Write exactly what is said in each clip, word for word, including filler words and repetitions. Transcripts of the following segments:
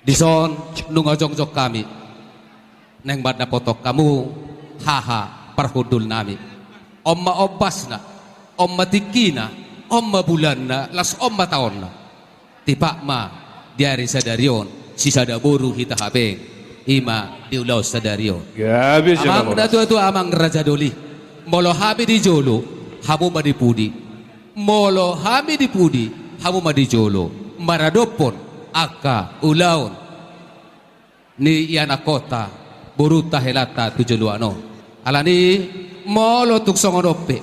Dison nunga jongjong hami naeng mandapothon hamu haha parhundulnami. On ma ombasna, on ma tingkina, on ma bulanna, laos on ma taonna. Tipak ma di ari sadari on sisada boru hita hape, i ma di ulaon sadari on. Gabe. Amang natuatua, amang raja doli, molo hami di jolo, hamu ma di pudi. Molo hami di pudi, hamu ma di jolo maradophon angka ulaon ni ianakhonta, borunta, helanta tu joloan on. Alani i, molo tung songon on pe,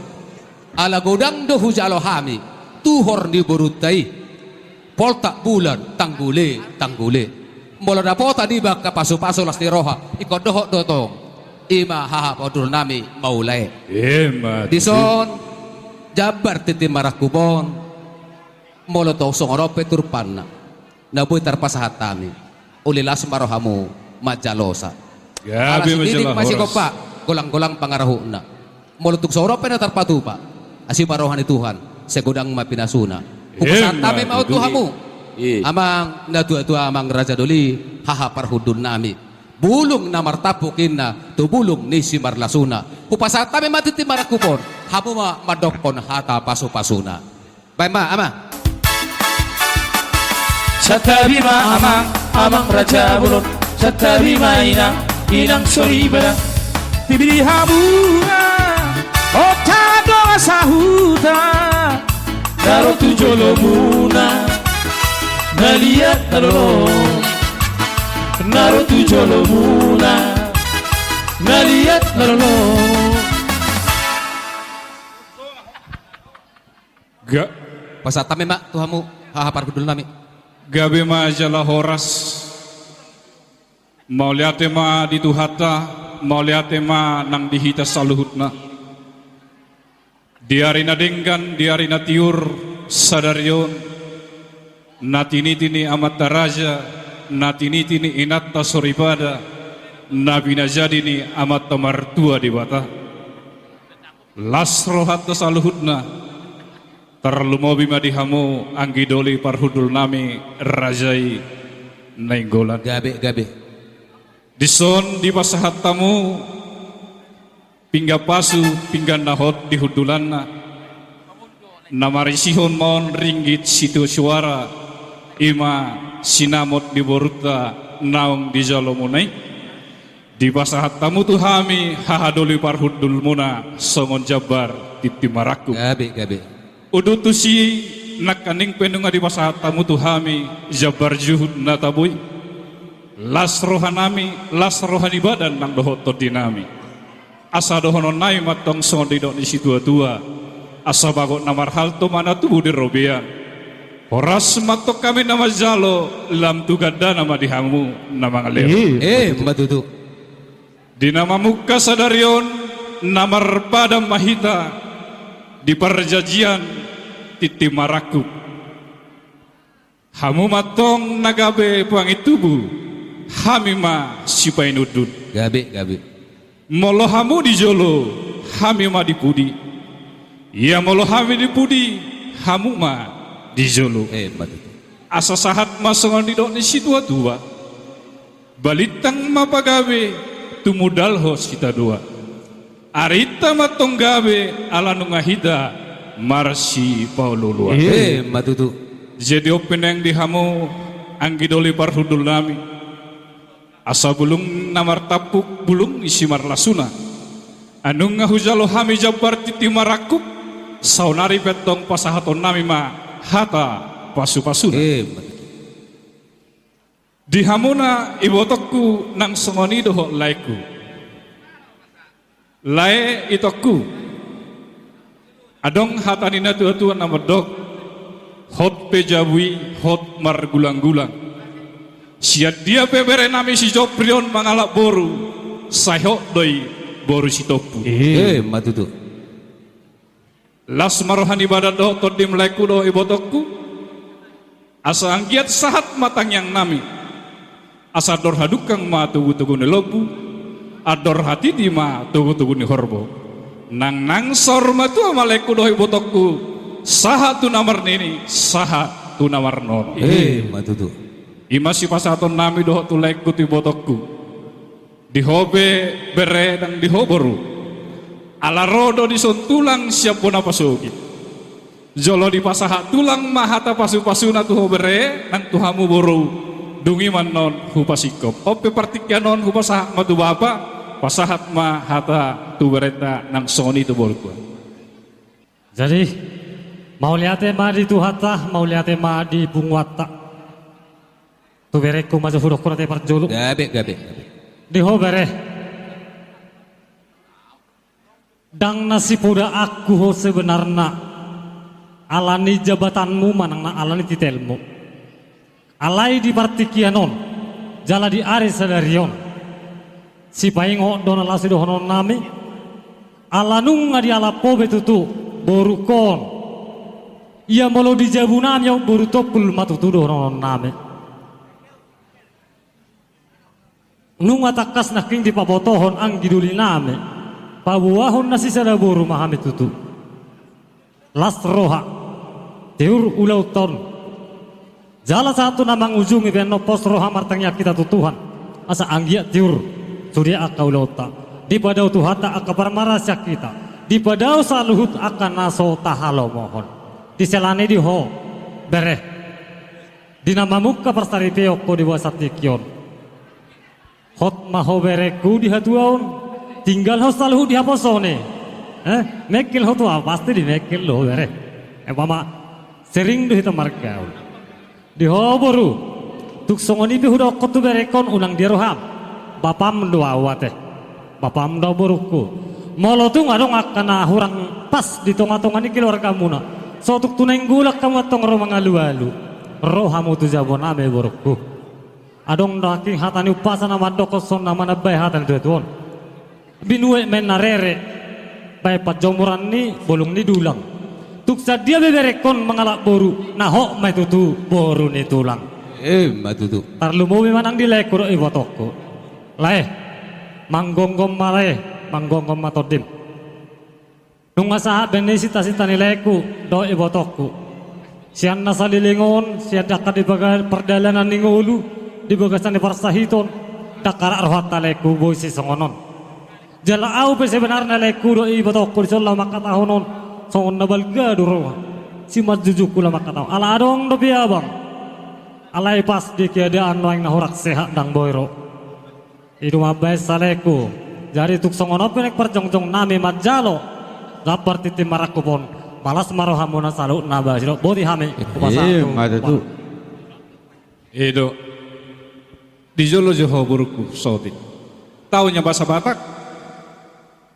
ala godang do hujalo hami tuhor ni borunta i, poltak bulan, tanggule, tanggule. Molo dapotan iba angka pasupasu las ni roha, ingkon dohot do tong i ma haha parhundulnami, maulae. Ima tutu. Dison jambar tintin marangkup on, molo tung songon on pe turpanna na boi tarpasahat hami, uli las ma rohamu manjalosa. Gabe. Ala sitinggompa, manjalo horas, golanggolang pangarahutna. Molo tung songon on pe na tarpatupa, asi ma roha ni Tuhan, sai godang ma pinasuna. Hupasahat hami ma on tu hamu, amang natuatua, amang raja doli, haha parhundulnami. Bulung na martampuk inna tu bulung ni simarlasuna. Hupasahat hami ma tintin marangkup on, hamu ma mandokkon hata pasupasuna. Baen ma, amang. Santabi ma amang, amang raja bolon. Santabi ma inang, inang soripada. Tibi di hamu ma, ota dongan sahuta. Na ro tu jolomuna, na liat na lolo. Na ro tu jolomuna, na liat na lolo. Ga- Pasahat hami ma tu hamu, haha parhundulnami. Gabe ma jala horas. Mauliate ma di Tuhanta, mauliate ma nang di hita saluhutna. Di ari na denggan, di ari na tiur sadari on, na tiniti ni amanta raja, na tiniti ni inanta soripada, na pinajadi ni Amanta Martua Debata. Las rohanta saluhutna, tarlumobi ma di hamu anggi doli parhundulnami raja i Nainggolan. Gabe, gabe. Dison dipasahat hamu pinggan pasu, pinggan na hot di hundulanna, na marisihon ma on ringgit sitio suara, i ma sinamot ni borunta naung di jalomuna i. Dipasahat hamu tu hami haha doli parhundulmuna songon jambar tintin marangkup. Gabe, gabe. Udut tusi, nangkaning pe nunga dipasahat hamu tu hami jambar juhut na tabo i. Las rohanami, las roha ni badan nang dohot tondinami. Asa dohononnami ma tong songon didok ni situatua: Asa bagot na marhalto ma na tubu di robean. Horas ma tong hami na manjalo, lam tu gandana ma di hamu na mangalehon. Ima tutu. Di na mamungka sadari on, na marpadan ma hita di parjanjian tintin marangkup. Hamu ma tong na gabe pangintubu, hami ma sipainundun. Gabe, gabe. Molo hamu di jolo, hami ma di pudi. Ia molo hami di pudi, hamu ma di jolo. Ima tutu. Asa sahat ma songon didok ni situatua: Balintang ma pagabe, tumundalhon sitadoan. Arinta ma tong gabe, ala nunga hita marsipaolooloan. Ima tutu. Jadi on pe naeng di hamu anggi doli parhundulnami, asa bulung na martampuk bulung ni simarlasuna. Ai nunga hujalo hami jambar tintin marangkup, saonari pe tong pasahatonnami ma hata pasupasuna. Ima tutu. Di hamuna ibotongku nang songon i dohot laengku. Lae, itongku. Adong hata ni natuatua na mandok: Hot pe jabu i, hot margulanggulang. Sian dia pe berenami si Jopri on mangalap boru, sai hot do i boru Sitompu. Ima tutu. Las ma roha ni badan dohot tondim, laengku dohot ibotongku. Asa anggiat sahat ma tangiangnami. Asa andor hadungka ma togutogu ni lombu, andor hatiti ma togutogu ni horbo. Nang nang saur matua ma, laengku dohot ibotongku, sahat tu na marnini, sahat tu na marnono. Ima tutu. I ma sipasahatonnami dohot tu laengku tu ibotongku. Di ho pe bere nang di ho boru. Ala ro do dison tulang sian bona pasogit. Jolo dipasahat tulang ma hata pasupasuna tu ho bere nang tu hamu boru. Dung i ma annon hupasingkop. On pe partingkian on hupasahat ma tu bapa, pasahat ma hata tu berenta nang songon i tu borungku. Jadi, mauliate ma di Tuhanta, mauliate ma di punguanta. Tu berengku ma jo hudokkon ate parjolo. Gabe, gabe, gabe. Di ho bere. Ndang na sipodaanku ho sebenarna. Ala ni jabatanmu manang na ala ni titelmu. Alai di partingkian on, jala di ari sadari on. Sipaingot do na laos dohononnami. Ala nunga dialap ho be tutu, borungkon. Ia molo di jabunami on boru Tompul ma tutu dohononnami. Nunga tangkas nangkin dipabotohon anggi dolinami, paboahon na sisada boru ma hami tutu. Las roha, tiur ulaonta on. Jala sahat tu na mangujungi pe annon pos roha martangiang hita tu Tuhan, asa anggiat tiur sude angka ulaonta. Dipadao Tuhanta angka parmaraan sian hita, dipadao saluhut angka na so tahalomohon. Di siala ni i di ho bere. Di na mamungka parsaripeon ho di bagasan tingki on. Hot ma ho berengku di hatuaon, tinggalhon saluhut di haposoon i. Eh, mengkel ho tu ahu, pasti di mengkel do ho bere. Eh, mama, sering do hita margaul. Di ho boru, tung songon i pe hudokkon tu berengkon unang dia roham. Bapam do ahu ate. Bapam do ahu borungku. Molo tung adong angka na hurang pas di tongatonga ni keluargamuna. So tung tu nainggolan hamu antong ro mangalualu. Ro hamu tu jabunami borungku. Adong do nangkin hata ni umpasa na mandokkon songon na manambai hata ni tuatua on. Binuat ma inna rere, baen panjomuran ni bolong ni dulang. Tung sian dia be berengkon mangalap boru, na hot ma i tutu boru ni tulang. Eh, ma tutu. Tarlumobi ma nang di laengku dohot ibotongku. Lae, manggomgom ma lae, manggomgom ma tondim. Nunga sahat baen ni sintasinta ni laengku dohot ibotongku. Sian na saleleng on, sian dangka di baga-, pardalanan ni ngolu, di bagasan ni parsahiton, dangka rap rohanta laengku boi sisongon on. Jala ahu pe sebenarna laengku dohot ibotongku dison laho mangkatahon on, songon na balga do roha. Simanjujungku laho mangkatahon. Ala adong dope abang. Alai pas di keadaan nuaeng na hurang sehat ndang boi ro. I do mambaen saleku. Jadi tung songon on pe naeng parjongjongnami manjalo. Gabar tintin marangkup on. Malas ma rohamuna saluhutna ba sidok boti hami. Hupasahat tu. Eh, ma tutu. I do. Di jolo jo ho borungku saotik. Tau nian bahasa Batak.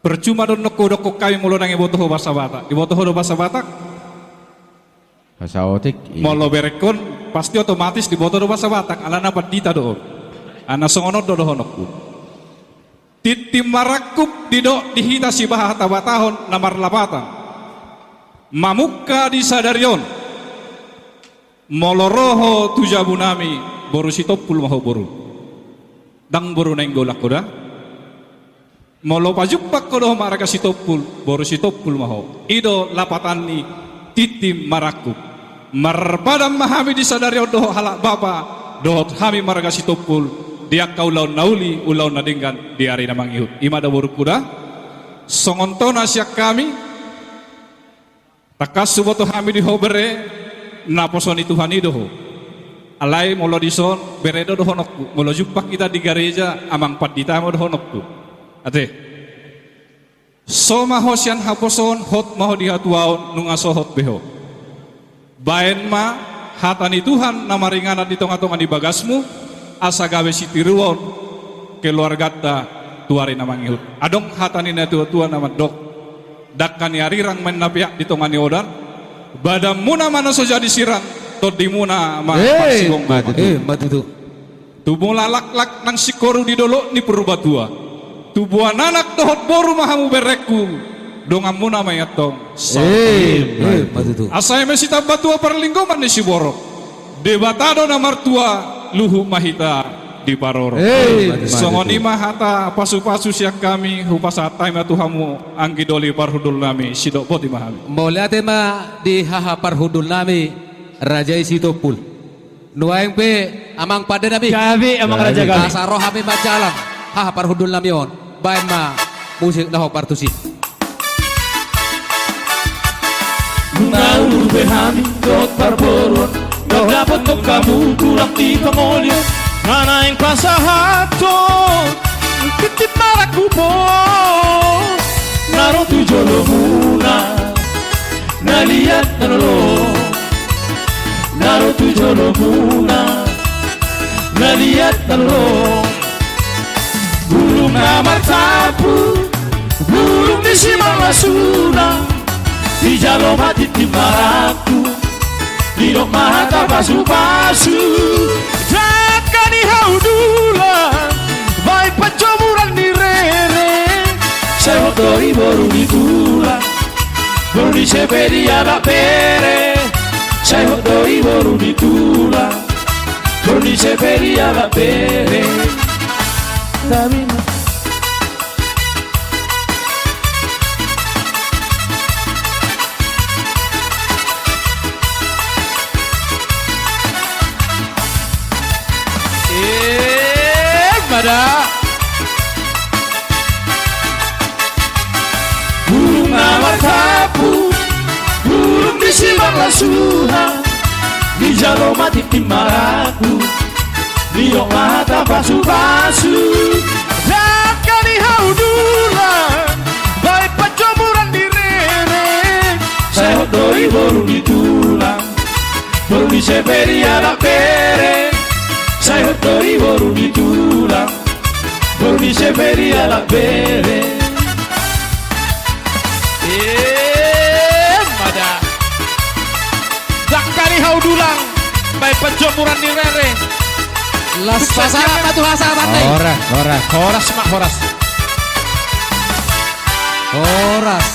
Percuma do annon hudokkon hami molo ndang diboto ho bahasa Batak. Diboto ho do bahasa Batak? Bahasa otik, i. Molo berengkon, pasti otomatis diboto do bahasa Batak, alana pandita do on. Alana songon on do dohononku. Tintin marangkup didok di hita sibahatahon na marlapatan. Mamungka di sadari on. Molo ro ho tu jabunami, boru Sitompul ma ho boru. Ndang boru Nainggolan ho da. Molo pajumpang ho dohot marga Sitompul, boru Sitompul ma ho. I do lapatan ni tintin marangkup. Marpadan ma hami di sadari on dohot halak bapa, dohot hami marga Sitompul, di angka ulaon na uli, ulaon na denggan, di ari na mangihut. I ma da borungku da. Songon tona sian hami, Tangkas huboto hami di ho bere, naposo ni Tuhan i do ho. Alai molo dison, bere do dohononku. Molo jumpang hita di gareja, amang pandita ma dohononku. Ate. So ma ho sian haposoon, hot ma ho di hatuaon, nunga so hot be ho. Baen ma hata ni Tuhan na maringanan di tongatonga ni bagasmu, asa gabe sitiruon keluarganta tu ari na mangihut. Adong hata ni natuatua na mandok. Dangka ni arirang ma inna peak di tonga ni odan. Badanmuna ma na so jadi sirang, tondimuna ma. Eh, marsigomgom. Ma tutu. Eh, ma tutu. Tumula laklak nang singkoru di dolok ni Purbatua. Tubuan anak dohot boru ma hamu berengku. Donganmuna ma i antong. Eh, eh, ma tutu. Asa eme sitamba tua parlinggoman ni siborok. Debata do na martua, luhut ma hita diparorot. Eh, ma tutu. Songon i ma hata pasupasu sian hami, hupasahat hami ma tu hamu anggi doli parhundulnami, sidok boti ma hami. Mauliate ma di haha parhundulnami, Raja i Sitompul. Nuaeng pe amang pande nami. Gabe amang raja gabe. Asa ro hami manjalang haha parhundul nami on. Baen ma musik na hombar tusi. Nunga uhum be hami dohot parboruon, dohot dapothon hamu tulang di pangolian. Nga naeng pasahathon tintin marangkup on na ro tu jolomuna. Na liat na lolo, na ro tu jolomuna. Na liat na lolo. Bulung na martampuk, bulung ni simarlasuna. Dijalo ma tintin marangkup, didok ma hata pasupasu. Dangka ni hau dulang, baen panjomuran ni rere. Sai hot do i boru ni tulang, boru ni ise pe dialap bere. Sai hot do i boru ni tulang, boru ni ise pe dialap bere. Tapi Eh, mada. Bulung na martampuk, bulung ni simarlasuna. Dijalo ma tintin marangkup, didok ma hata pasupasu. Dangka ni hau dulang, baen panjomuran ni rere. Sai hot do i boru ni tulang, boru ni ise pe dialap bere. Sai hot do i boru ni tulang, boru ni ise pe dialap bere. Eh, mada. Dangka ni hau dulang, baen panjomuran ni rere. Las pasahat ma tu hasahatan i. Horas, horas. Horas ma, horas. Horas.